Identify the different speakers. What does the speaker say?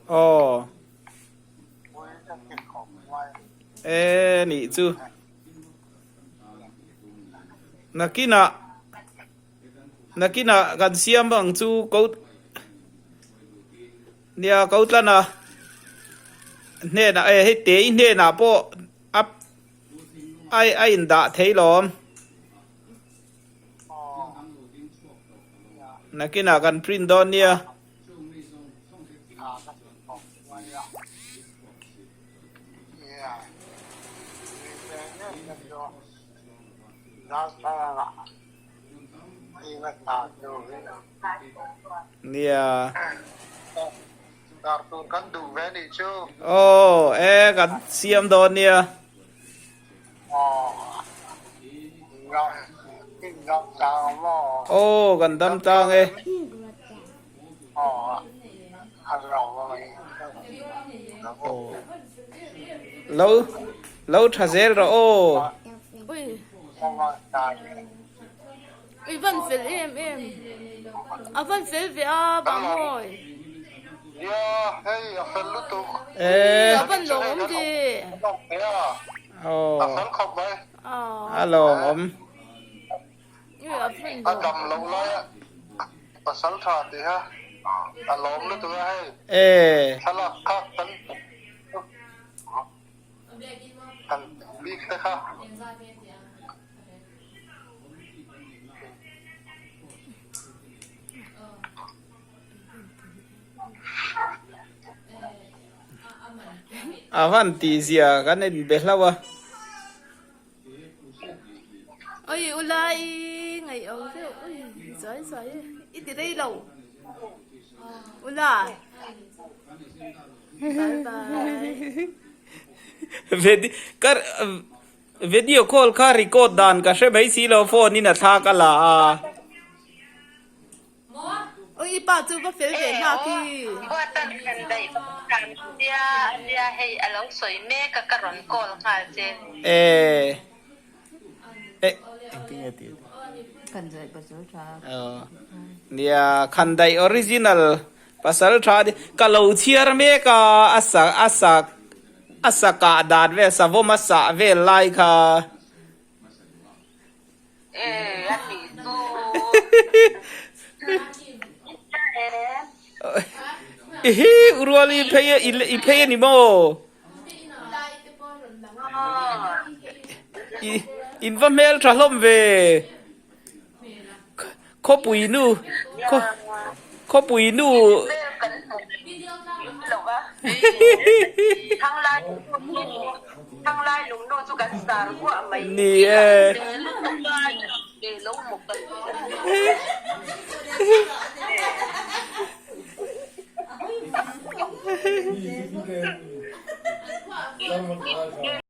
Speaker 1: Aw. E nih chu. Nakinah nakinah kan siam ang chu ko nia ko tlan a hnenah e hei te i hnenah pawh a a indah thei lawm. Nakinah kan print dawn nia. Nia. Aw e kan siam dawn nia. Aw kan dam tlang e. Lo lo tha zel rawh aw.
Speaker 2: I van fel em em. A van fel ve a Banghawi.
Speaker 3: Nia hei a fel lutuk.
Speaker 1: Eh.
Speaker 2: A van lawm awm ve.
Speaker 1: Aw.
Speaker 3: A fel khawp mai.
Speaker 1: A lawm awm.
Speaker 3: A dam loh lai a pasal tha tih ha a lawm lutuk a hei.
Speaker 1: Eh.
Speaker 3: Thlalak kha kan kan bik te kha.
Speaker 1: A van tih zia kan en be hlauh a.
Speaker 2: Oi ulai ngaih awm deuh ui zai zai e i ti rei lo ulai bye bye.
Speaker 1: Ka Video call kha record dan ka hre mai si lo phone in a thla ka la a.
Speaker 2: Oi i pa chu va fel ve hna khi.
Speaker 4: Buatan kan daih dan nia nia hei a lo sawi mek a ka rawn call nghal che.
Speaker 1: Eh eh engtin nge tih
Speaker 5: Kan daih pasal tha.
Speaker 1: Nia khan daih original pasal tha ka lo chhiar mek a a sa a sa A sa kah dan vel, savawm a sah vel lai kha.
Speaker 4: E, a nih chu.
Speaker 1: Ihi, Uruali i phei i phei a ni maw? I in va hmel tha hlawm ve. Khawpui nu khawpui nu ni e.